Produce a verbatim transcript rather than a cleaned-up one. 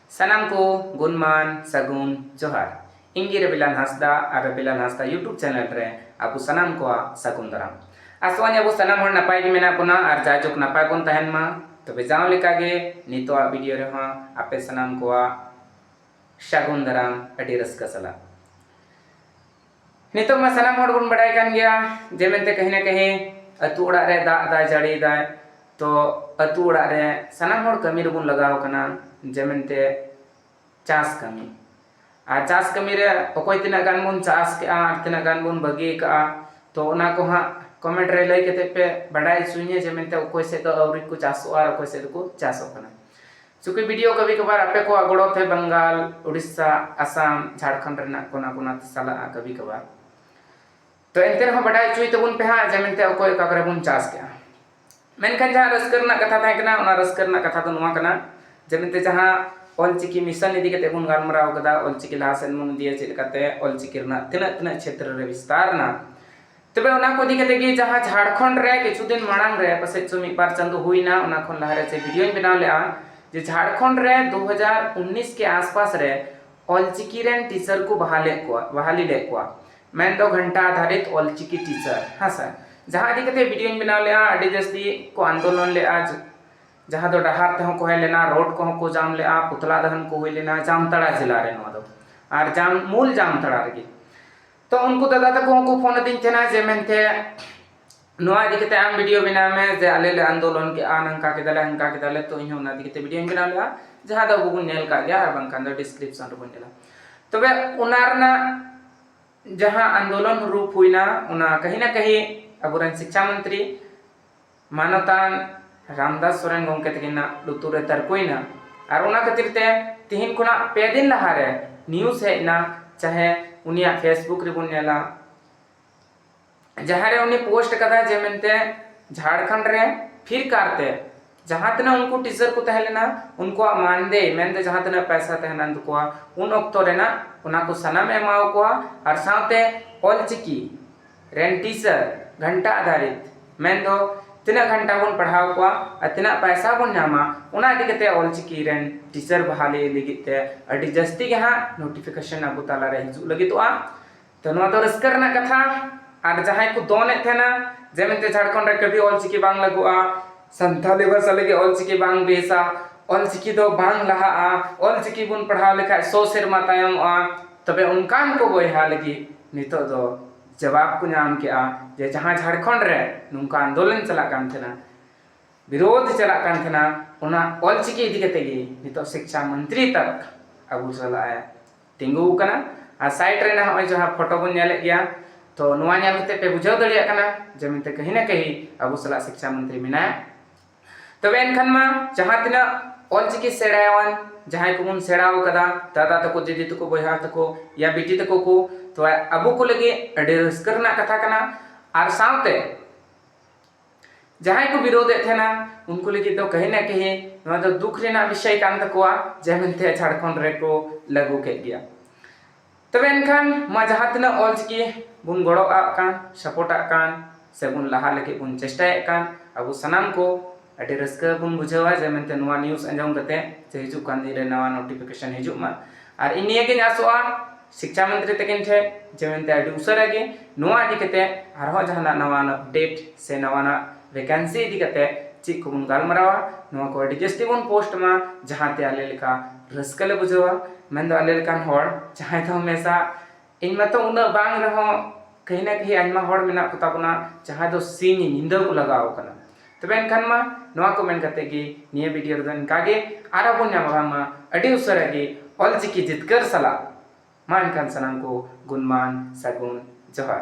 ᱥᱟᱱᱟᱢ ᱠᱚ ᱜᱩᱱᱢᱟᱱ ᱥᱟᱹᱜᱩᱱ ᱡᱚᱦᱟᱨ᱾ ᱤᱧ ᱜᱮ ᱨᱚᱵᱤᱞᱟᱞ ᱦᱟᱸᱥᱫᱟ ᱟᱨ ᱨᱚᱵᱤᱞᱟᱞ ᱦᱟᱸᱥᱫᱟ YouTube channel ᱨᱮ ᱟᱵᱚ ᱥᱟᱱᱟᱢ ᱠᱚᱣᱟᱜ ᱥᱟᱹᱜᱩᱱ ᱫᱟᱨᱟᱢ᱾ ᱟᱥᱚᱜ ᱟᱹᱧ ᱟᱵᱚ ᱥᱟᱱᱟᱢ ᱦᱚᱲ ᱱᱟᱯᱟᱭ ᱜᱮ ᱢᱮᱱᱟᱜ ᱵᱚᱱᱟ ᱟᱨ ᱡᱟᱭᱡᱩᱜᱽ ᱱᱟᱯᱟᱭ ᱵᱚᱱ ᱛᱟᱦᱮᱱ ᱢᱟ᱾ ᱛᱚᱵᱮ ᱡᱟᱣ ᱞᱮᱠᱟ ᱜᱮ ᱱᱤᱛᱚᱜᱟᱜ video ᱨᱮᱦᱚᱸ ᱟᱯᱮ ᱥᱟᱱᱟᱢ ᱠᱚᱣᱟᱜ ᱥᱟᱹᱜᱩᱱ ᱫᱟᱨᱟᱢ ᱟᱹᱰᱤ ᱨᱟᱹᱥᱠᱟᱹ ᱥᱟᱞᱟᱜ᱾ ᱱᱤᱛᱚᱜ ᱢᱟ ᱥᱟᱱᱟᱢ ᱦᱚᱲ ᱵᱚᱱ ᱵᱟᱰᱟᱭ ᱠᱟᱱ ᱜᱮᱭᱟ ᱡᱮ ᱢᱮᱱᱛᱮ ᱠᱟᱹᱦᱤ ᱱᱟ ᱠᱟᱹᱦᱤ ᱟᱹᱛᱩ ᱚᱲᱟᱜ ᱨᱮ ᱫᱟᱜ ᱫᱟᱭ, ᱡᱟᱹᱲᱤᱭᱮᱫᱟᱭ, ᱛᱚ ᱟᱹᱛᱩ ᱚᱲᱟᱜ ᱨᱮ ᱥᱟᱱᱟᱢ ᱦᱚᱲ ᱠᱟᱹᱢᱤ ᱨᱮᱵᱚᱱ ᱞᱟᱜᱟᱣ ᱠᱟᱱᱟ ᱡᱮ ᱢᱮᱱᱛᱮ ᱪᱟᱥ ᱠᱟᱹᱢᱤ᱾ ᱟᱨ ᱪᱟᱥ ᱠᱟᱹᱢᱤ ᱨᱮ ᱚᱠᱚᱭ ᱛᱤᱱᱟᱹᱜ ᱜᱟᱱ ᱵᱚᱱ ᱪᱟᱥ ᱠᱮᱜᱼᱟ ᱟᱨ ᱛᱤᱱᱟᱹᱜ ᱜᱟᱱ ᱵᱚᱱ ᱵᱟᱹᱜᱤ ᱠᱟᱜᱼᱟ, ᱛᱚ ᱚᱱᱟ ᱠᱚ ᱦᱟᱸᱜ comment ᱨᱮ ᱞᱟᱹᱭ ᱠᱟᱛᱮ ᱯᱮ ᱵᱟᱰᱟᱭ ᱦᱚᱪᱚᱧᱟ ᱡᱮ ᱢᱮᱱᱛᱮ ᱚᱠᱚᱭ ᱥᱮᱫ ᱫᱚ ᱟᱹᱣᱨᱤ ᱠᱚ ᱪᱟᱥᱚᱜᱼᱟ ᱟᱨ ᱚᱠᱚᱭ ᱥᱮᱫ ᱫᱚᱠᱚ ᱪᱟᱥᱚᱜ ᱠᱟᱱᱟ᱾ ᱪᱩᱸᱠᱤ video ᱠᱟᱵᱷᱤ ᱠᱟᱵᱷᱟᱨ ᱟᱯᱮ ᱠᱚᱣᱟᱜ ᱜᱚᱲᱚ ᱛᱮ ᱵᱟᱝᱜᱟᱞ, ᱩᱲᱤᱥᱥᱟ, ᱟᱥᱟᱢ, ᱡᱷᱟᱲᱠᱷᱚᱸᱰ ᱨᱮᱱᱟᱜ ᱠᱚᱱᱟ ᱠᱚᱱᱟ ᱛᱮ ᱪᱟᱞᱟᱜᱼᱟ ᱠᱟᱵᱷᱤ ᱠᱟᱵᱷᱟᱨ᱾ ᱛᱚ ᱮᱱᱛᱮ ᱨᱮᱦᱚᱸ ᱵᱟᱰᱟᱭ ᱦᱚᱪᱚᱭ ᱛᱟᱵᱚᱱ ᱯᱮ ᱦᱟᱸᱜ ᱡᱮ ᱢᱮᱱᱛᱮ ᱚᱠᱚᱭ ᱚᱠᱟ ᱠᱚᱨᱮ ᱵᱚᱱ ᱪᱟᱥ ᱠᱮᱜᱼᱟ᱾ ᱢᱮᱱᱠᱷᱟᱱ ᱡᱟᱦᱟᱸ ᱨᱟᱹᱥᱠᱟᱹ ᱨᱮᱱᱟᱜ ᱠᱟᱛᱷᱟ ᱛᱟᱦᱮᱸ ᱠᱟᱱᱟ, ᱚᱱᱟ ᱨᱟᱹᱥᱠᱟᱹ ᱨᱮᱱᱟᱜ ᱠᱟᱛᱷᱟ ᱫᱚ ᱱᱚᱣᱟ ᱠᱟᱱᱟ ᱡᱮ ᱢᱮᱱᱛᱮ ᱡᱟᱦᱟᱸ ᱚᱞᱪᱤᱠᱤ mission ᱤᱫᱤ ᱠᱟᱛᱮ ᱵᱚᱱ ᱜᱟᱞᱢᱟᱨᱟᱣ ᱠᱟᱫᱟ, ᱚᱞᱪᱤᱠᱤ ᱞᱟᱦᱟ ᱥᱮᱫ ᱵᱚᱱ ᱤᱫᱤᱭᱟ, ᱪᱮᱫ ᱞᱮᱠᱟᱛᱮ ᱚᱞᱪᱤᱠᱤ ᱨᱮᱱᱟᱜ ᱛᱤᱱᱟᱹᱜ ᱛᱤᱱᱟᱹᱜ ᱪᱷᱮᱛᱨᱚ ᱨᱮ ᱵᱤᱥᱛᱟᱨ ᱮᱱᱟ᱾ ᱛᱚᱵᱮ ᱚᱱᱟ ᱠᱚ ᱤᱫᱤ ᱠᱟᱛᱮ ᱜᱮ ᱡᱟᱦᱟᱸ ᱡᱷᱟᱲᱠᱷᱚᱸᱰ ᱨᱮ ᱠᱤᱪᱷᱩ ᱫᱤᱱ ᱢᱟᱲᱟᱝ ᱨᱮ, ᱯᱟᱥᱮᱡ ᱪᱚ ᱢᱤᱫ ᱵᱟᱨ ᱪᱟᱸᱫᱳ ᱦᱩᱭᱱᱟ, ᱚᱱᱟ ᱠᱷᱚᱱ ᱞᱟᱦᱟ ᱨᱮ ᱡᱮ videoᱧ ᱵᱮᱱᱟᱣ ᱞᱮᱜᱼᱟ ᱡᱮ ᱡᱷᱟᱲᱠᱷᱚᱸᱰ ᱨᱮ ᱫᱩ ᱦᱟᱡᱟᱨ ᱩᱱᱤᱥ ᱠᱮ ᱟᱥᱯᱟᱥ ᱨᱮ ᱚᱞᱪᱤᱠᱤ ᱨᱮᱱ teacher ᱠᱚ ᱵᱟᱦᱟᱞ ᱞᱮᱫ ᱠᱚᱣᱟ, ᱵᱟᱦᱟᱞᱤ ᱞᱮᱫ ᱠᱚᱣᱟ, ᱢᱮᱱᱫᱚ ᱜᱷᱚᱱᱴᱟ ᱟᱫᱷᱟᱨᱤᱛ ᱚᱞᱪᱤᱠᱤ teacher, ᱦᱮᱸ ᱥᱮ᱾ ᱡᱟᱦᱟᱸ ᱤᱫᱤ ᱠᱟᱛᱮ videoᱧ ᱵᱮᱱᱟᱣ ᱞᱮᱜᱼᱟ, ᱟᱹᱰᱤ ᱡᱟᱹᱥᱛᱤ ᱠᱚ ᱟᱱᱫᱳᱞᱚᱱ ᱞᱮᱜᱼᱟ, ᱡᱟᱦᱟᱸ ᱫᱚ ᱰᱟᱦᱟᱨ ᱛᱮᱦᱚᱸ ᱠᱚ ᱦᱮᱡ ᱞᱮᱱᱟ, road ᱠᱚᱦᱚᱸ ᱠᱚ ᱡᱟᱢ ᱞᱮᱜᱼᱟ, ᱯᱩᱛᱞᱟ ᱫᱟᱦᱟᱱ ᱠᱚ ᱦᱩᱭ ᱞᱮᱱᱟ ᱡᱟᱢᱛᱟᱲᱟ ᱡᱮᱞᱟ ᱨᱮ, ᱱᱚᱣᱟ ᱫᱚ ᱟᱨ ᱡᱟᱢ, ᱢᱩᱞ ᱡᱟᱢᱛᱟᱲᱟ ᱨᱮᱜᱮ᱾ ᱛᱚ ᱩᱱᱠᱩ ᱫᱟᱫᱟ ᱛᱟᱠᱚ ᱦᱚᱸᱠᱚ ᱯᱷᱳᱱ ᱟᱹᱫᱤᱧ ᱛᱟᱦᱮᱱᱟ ᱡᱮ ᱢᱮᱱᱛᱮ ᱱᱚᱣᱟ ᱤᱫᱤ ᱠᱟᱛᱮ ᱟᱢ video ᱵᱮᱱᱟᱣ ᱢᱮ, ᱡᱮ ᱟᱞᱮ ᱞᱮ ᱟᱱᱫᱳᱞᱚᱱ ᱠᱮᱜᱼᱟ, ᱱᱚᱝᱠᱟ ᱠᱮᱫᱟᱞᱮ, ᱦᱟᱱᱠᱟ ᱠᱮᱫᱟᱞᱮ᱾ ᱛᱚ ᱤᱧ ᱦᱚᱸ ᱚᱱᱟ ᱤᱫᱤ ᱠᱟᱛᱮ videoᱧ ᱵᱮᱱᱟᱣ ᱞᱮᱜᱼᱟ, ᱡᱟᱦᱟᱸ ᱫᱚ ᱟᱵᱚ ᱵᱚᱱ ᱧᱮᱞ ᱠᱟᱜ ᱜᱮᱭᱟ, ᱟᱨ ᱵᱟᱝᱠᱷᱟᱱ ᱫᱚ description ᱨᱮᱵᱚᱱ ᱧᱮᱞᱟ᱾ ᱛᱚᱵᱮ ᱚᱱᱟ ᱨᱮᱱᱟᱜ ᱡᱟᱦᱟᱸ ᱟᱱᱫᱳᱞᱚᱱ ᱨᱩᱯ ᱦᱩᱭᱱᱟ, ᱚᱱᱟ ᱠᱟᱹᱦᱤ ᱱᱟ ᱠᱟᱹᱦᱤ ᱟᱵᱚᱨᱮᱱ ᱥᱤᱠᱪᱷᱟ ᱢᱚᱱᱛᱨᱤ ᱢᱟᱱᱚᱛᱟᱱ ᱨᱟᱢᱫᱟᱥ ᱥᱚᱨᱮᱱ ᱜᱚᱢᱠᱮ ᱛᱟᱹᱠᱤᱱᱟᱜ ᱞᱩᱛᱩᱨ ᱨᱮ ᱛᱟᱹᱨᱠᱩᱭᱮᱱᱟ᱾ ᱟᱨ ᱚᱱᱟ ᱠᱷᱟᱹᱛᱤᱨ ᱛᱮ ᱛᱤᱦᱤᱧ ᱠᱷᱚᱱᱟᱜ ᱯᱮ ᱫᱤᱱ ᱞᱟᱦᱟᱨᱮ news ᱦᱮᱡ ᱮᱱᱟ, ᱪᱟᱦᱮ ᱩᱱᱤᱭᱟᱜ Facebook ᱨᱮᱵᱚᱱ ᱧᱮᱞᱟ, ᱡᱟᱦᱟᱸ ᱨᱮ ᱩᱱᱤ post ᱠᱟᱫᱟ ᱡᱮ ᱢᱮᱱᱛᱮ ᱡᱷᱟᱲᱠᱷᱚᱸᱰ ᱨᱮ ᱯᱷᱤᱨ ᱠᱟᱨᱛᱮ ᱡᱟᱦᱟᱸ ᱛᱤᱱᱟᱹᱜ ᱩᱱᱠᱩ teacher ᱠᱚ ᱛᱟᱦᱮᱸ ᱞᱮᱱᱟ, ᱩᱱᱠᱩᱣᱟᱜ ᱢᱟᱱᱫᱮᱭ, ᱢᱮᱱᱫᱚ ᱡᱟᱦᱟᱸ ᱛᱤᱱᱟᱹᱜ ᱯᱚᱭᱥᱟ ᱛᱟᱦᱮᱸ ᱞᱮᱱ ᱛᱟᱠᱚᱣᱟ, ᱩᱱ ᱚᱠᱛᱚ ᱨᱮᱱᱟᱜ ᱚᱱᱟ ᱠᱚ ᱥᱟᱱᱟᱢ ᱮ ᱮᱢᱟᱣ ᱠᱚᱣᱟ᱾ ᱟᱨ ᱥᱟᱶᱛᱮ ᱚᱞᱪᱤᱠᱤ ᱨᱮᱱ teacher ᱜᱷᱚᱱᱴᱟ ᱟᱫᱷᱟᱨᱤᱛ, ᱢᱮᱱᱫᱚ ᱛᱤᱱᱟᱹᱜ ᱜᱷᱚᱱᱴᱟ ᱵᱚᱱ ᱯᱟᱲᱦᱟᱣ ᱠᱚᱣᱟ ᱟᱨ ᱛᱤᱱᱟᱹᱜ ᱯᱟᱭᱥᱟ ᱵᱚᱱ ᱧᱟᱢᱟ, ᱚᱱᱟ ᱤᱫᱤ ᱠᱟᱛᱮ ᱚᱞᱪᱤᱠᱤ ᱨᱮᱱ ᱴᱤᱪᱟᱨ ᱵᱟᱦᱟᱞᱤ ᱞᱟᱹᱜᱤᱫ ᱛᱮ ᱟᱹᱰᱤ ᱡᱟᱹᱥᱛᱤ ᱜᱮ ᱦᱟᱸᱜ ᱱᱳᱴᱤᱯᱷᱤᱠᱮᱥᱚᱱ ᱟᱵᱚ ᱛᱟᱞᱟᱨᱮ ᱦᱤᱡᱩᱜ ᱞᱟᱹᱜᱤᱫᱚᱜᱼᱟ᱾ ᱛᱚ ᱱᱚᱣᱟ ᱫᱚ ᱨᱟᱹᱥᱠᱟᱹ ᱨᱮᱱᱟᱜ ᱠᱟᱛᱷᱟ᱾ ᱟᱨ ᱡᱟᱦᱟᱸᱭ ᱠᱚ ᱫᱚᱱᱮᱫ ᱛᱟᱦᱮᱱᱟ ᱡᱮ ᱢᱮᱱᱛᱮ ᱡᱷᱟᱲᱠᱷᱚᱸᱰ ᱨᱮ ᱠᱟᱹᱴᱤᱡ ᱚᱞᱪᱤᱠᱤ ᱵᱟᱝ ᱞᱟᱹᱜᱩᱜᱼᱟ, ᱥᱟᱱᱛᱟᱞᱤ ᱵᱷᱟᱥᱟ ᱞᱟᱹᱜᱤᱫ ᱚᱞᱪᱤᱠᱤ ᱵᱟᱝ ᱵᱮᱥᱟ, ᱚᱞᱪᱤᱠᱤ ᱫᱚ ᱵᱟᱝ ᱞᱟᱦᱟᱜᱼᱟ, ᱚᱞᱪᱤᱠᱤ ᱵᱚᱱ ᱯᱟᱲᱦᱟᱣ ᱞᱮᱠᱷᱟᱡ ᱥᱚ ᱥᱮᱨᱢᱟ ᱛᱟᱭᱚᱢᱚᱜᱼᱟ, ᱛᱚᱵᱮ ᱚᱱᱠᱟᱱ ᱠᱚ ᱵᱚᱭᱦᱟ ᱞᱟᱹᱜᱤᱫ ᱱᱤᱛᱚᱜ ᱫᱚ ᱡᱟᱵᱟᱵ ᱠᱚ ᱧᱟᱢ ᱠᱮᱜᱼᱟ ᱡᱮ ᱡᱟᱦᱟᱸ ᱡᱷᱟᱲᱠᱷᱚᱸᱰ ᱨᱮ ᱱᱚᱝᱠᱟ ᱟᱱᱫᱳᱞᱚᱱ ᱪᱟᱞᱟᱜ ᱠᱟᱱ ᱛᱟᱦᱮᱱᱟ, ᱵᱤᱨᱳᱫᱷ ᱪᱟᱞᱟᱜ ᱠᱟᱱ ᱛᱟᱦᱮᱱᱟ, ᱚᱱᱟ ᱚᱞᱪᱤᱠᱤ ᱤᱫᱤ ᱠᱟᱛᱮ ᱜᱮ ᱱᱤᱛᱚᱜ ᱥᱤᱠᱪᱷᱟ ᱢᱚᱱᱛᱨᱤ ᱛᱟᱠ ᱟᱵᱚ ᱥᱟᱞᱟᱜ ᱮ ᱛᱤᱸᱜᱩ ᱟᱠᱟᱱᱟ᱾ ᱟᱨ ᱥᱟᱭᱤᱰ ᱨᱮ ᱱᱟᱦᱟᱜ ᱱᱚᱜᱼᱚᱭ ᱡᱟᱦᱟᱸ ᱯᱷᱳᱴᱳ ᱵᱚᱱ ᱧᱮᱞᱮᱫ ᱜᱮᱭᱟ, ᱛᱚ ᱱᱚᱣᱟ ᱧᱮᱞ ᱠᱟᱛᱮ ᱯᱮ ᱵᱩᱡᱷᱟᱹᱣ ᱫᱟᱲᱮᱭᱟᱜ ᱠᱟᱱᱟ ᱡᱮ ᱢᱮᱱᱛᱮ ᱠᱟᱹᱦᱤ ᱱᱟ ᱠᱟᱹᱦᱤ ᱟᱵᱚ ᱥᱟᱞᱟᱜ ᱥᱤᱠᱪᱷᱟ ᱢᱚᱱᱛᱨᱤ ᱢᱮᱱᱟᱭᱟ᱾ ᱛᱚᱵᱮ ᱮᱱᱠᱷᱟᱱ ᱢᱟ ᱡᱟᱦᱟᱸ ᱛᱤᱱᱟᱹᱜ ᱚᱞᱪᱤᱠᱤ ᱥᱮᱬᱟᱣᱟᱱ ᱡᱟᱦᱟᱸᱭ ᱠᱚᱵᱚᱱ ᱥᱮᱬᱟᱣ ᱠᱟᱫᱟ, ᱫᱟᱫᱟ ᱛᱟᱠᱚ, ᱫᱤᱫᱤ ᱛᱟᱠᱚ, ᱵᱚᱭᱦᱟ ᱛᱟᱠᱚ, ᱭᱟ ᱵᱤᱴᱤ ᱛᱟᱠᱚ ᱠᱚ, ᱛᱚ ᱟᱵᱚ ᱠᱚ ᱞᱟᱹᱜᱤᱫ ᱟᱹᱰᱤ ᱨᱟᱹᱥᱠᱟᱹ ᱨᱮᱱᱟᱜ ᱠᱟᱛᱷᱟ ᱠᱟᱱᱟ᱾ ᱟᱨ ᱥᱟᱶᱛᱮ ᱡᱟᱦᱟᱸᱭ ᱠᱚ ᱵᱤᱨᱳᱫᱮᱫ ᱛᱟᱦᱮᱱᱟ, ᱩᱱᱠᱩ ᱞᱟᱹᱜᱤᱫ ᱫᱚ ᱠᱟᱹᱦᱤ ᱱᱟ ᱠᱟᱹᱦᱤ ᱱᱚᱣᱟ ᱫᱚ ᱫᱩᱠ ᱨᱮᱱᱟᱜ ᱵᱤᱥᱚᱭ ᱠᱟᱱ ᱛᱟᱠᱚᱣᱟ ᱡᱮ ᱢᱮᱱᱛᱮ ᱡᱷᱟᱲᱠᱷᱚᱸᱰ ᱨᱮᱠᱚ ᱞᱟᱹᱜᱩ ᱠᱮᱫ ᱜᱮᱭᱟ᱾ ᱛᱚᱵᱮ ᱮᱱᱠᱷᱟᱱ ᱢᱟ ᱡᱟᱦᱟᱸ ᱛᱤᱱᱟᱹᱜ ᱚᱞᱪᱤᱠᱤ ᱵᱚᱱ ᱜᱚᱲᱚ ᱟᱜ ᱠᱟᱱ, ᱥᱟᱯᱳᱨᱴ ᱟᱜ ᱠᱟᱱ, ᱥᱮᱵᱚᱱ ᱞᱟᱦᱟ ᱞᱟᱹᱜᱤᱫ ᱵᱚᱱ ᱪᱮᱥᱴᱟᱭᱮᱫ ᱠᱟᱱ, ᱟᱵᱚ ᱥᱟᱱᱟᱢ ᱠᱚ ᱟᱹᱰᱤ ᱨᱟᱹᱥᱠᱟᱹ ᱵᱚᱱ ᱵᱩᱡᱷᱟᱹᱣᱟ ᱡᱮ ᱢᱮᱱᱛᱮ ᱱᱚᱣᱟ ᱱᱤᱭᱩᱡᱽ ᱟᱸᱡᱚᱢ ᱠᱟᱛᱮ ᱡᱮ ᱦᱤᱡᱩᱜ ᱠᱟᱱ ᱫᱤᱱ ᱨᱮ ᱱᱟᱣᱟ ᱱᱳᱴᱤᱯᱷᱤᱠᱮᱥᱚᱱ ᱦᱤᱡᱩᱜ ᱢᱟ᱾ ᱟᱨ ᱤᱧ ᱱᱤᱭᱟᱹ ᱜᱤᱧ ᱟᱥᱚᱜᱼᱟ ᱥᱤᱠᱪᱷᱟ ᱢᱚᱱᱛᱨᱤ ᱛᱟᱹᱠᱤᱱ ᱴᱷᱮᱱ ᱡᱮ ᱢᱮᱱᱛᱮ ᱟᱹᱰᱤ ᱩᱥᱟᱹᱨᱟ ᱜᱮ ᱱᱚᱣᱟ ᱤᱫᱤ ᱠᱟᱛᱮ ᱟᱨᱦᱚᱸ ᱡᱟᱦᱟᱱᱟᱜ ᱱᱟᱣᱟᱱᱟᱜ ᱟᱯᱰᱮᱴ ᱥᱮ ᱱᱟᱣᱟᱱᱟᱜ ᱵᱷᱮᱠᱮᱱᱥᱤ ᱤᱫᱤ ᱠᱟᱛᱮ ᱪᱮᱫ ᱠᱚᱵᱚᱱ ᱜᱟᱞᱢᱟᱨᱟᱣᱟ, ᱱᱚᱣᱟ ᱠᱚ ᱟᱹᱰᱤ ᱡᱟᱹᱥᱛᱤ ᱵᱚᱱ ᱯᱳᱥᱴ ᱢᱟ, ᱡᱟᱦᱟᱸᱛᱮ ᱟᱞᱮ ᱞᱮᱠᱟ ᱨᱟᱹᱥᱠᱟᱹ ᱞᱮ ᱵᱩᱡᱷᱟᱹᱣᱟ᱾ ᱢᱮᱱᱫᱚ ᱟᱞᱮ ᱞᱮᱠᱟᱱ ᱦᱚᱲ ᱡᱟᱦᱟᱸᱭ ᱫᱚ ᱦᱟᱢᱮᱥᱟ ᱤᱧ ᱢᱟᱛᱚ ᱩᱱᱟᱹᱜ ᱵᱟᱝ ᱨᱮᱦᱚᱸ ᱠᱟᱹᱦᱤ ᱱᱟ ᱠᱟᱹᱦᱤ ᱟᱭᱢᱟ ᱦᱚᱲ ᱢᱮᱱᱟᱜ ᱠᱚᱛᱟ ᱵᱚᱱᱟ ᱡᱟᱦᱟᱸᱭ ᱫᱚ ᱥᱤᱧ ᱧᱤᱫᱟᱹ ᱠᱚ ᱞᱟᱜᱟᱣ ᱠᱟᱱᱟ᱾ ᱛᱚᱵᱮ ᱮᱱᱠᱷᱟᱱ ᱢᱟ ᱱᱚᱣᱟ ᱠᱚ ᱢᱮᱱ ᱠᱟᱛᱮ ᱜᱮ ᱱᱤᱭᱟᱹ ᱵᱷᱤᱰᱤᱭᱳ ᱨᱮᱫᱚ ᱤᱱᱠᱟ ᱜᱮ, ᱟᱨᱦᱚᱸ ᱵᱚᱱ ᱧᱟᱯᱟᱢᱟ ᱟᱹᱰᱤ ᱩᱥᱟᱹᱨᱟ ᱜᱮ ᱚᱞᱪᱤᱠᱤ ᱡᱤᱛᱠᱟᱹᱨ ᱥᱟᱞᱟᱜ᱾ ᱢᱟ ᱮᱱᱠᱷᱟᱱ ᱥᱟᱱᱟᱢ ᱠᱚ ᱜᱩᱱᱢᱟᱱ ᱥᱟᱹᱜᱩᱱ ᱡᱚᱦᱟᱨ᱾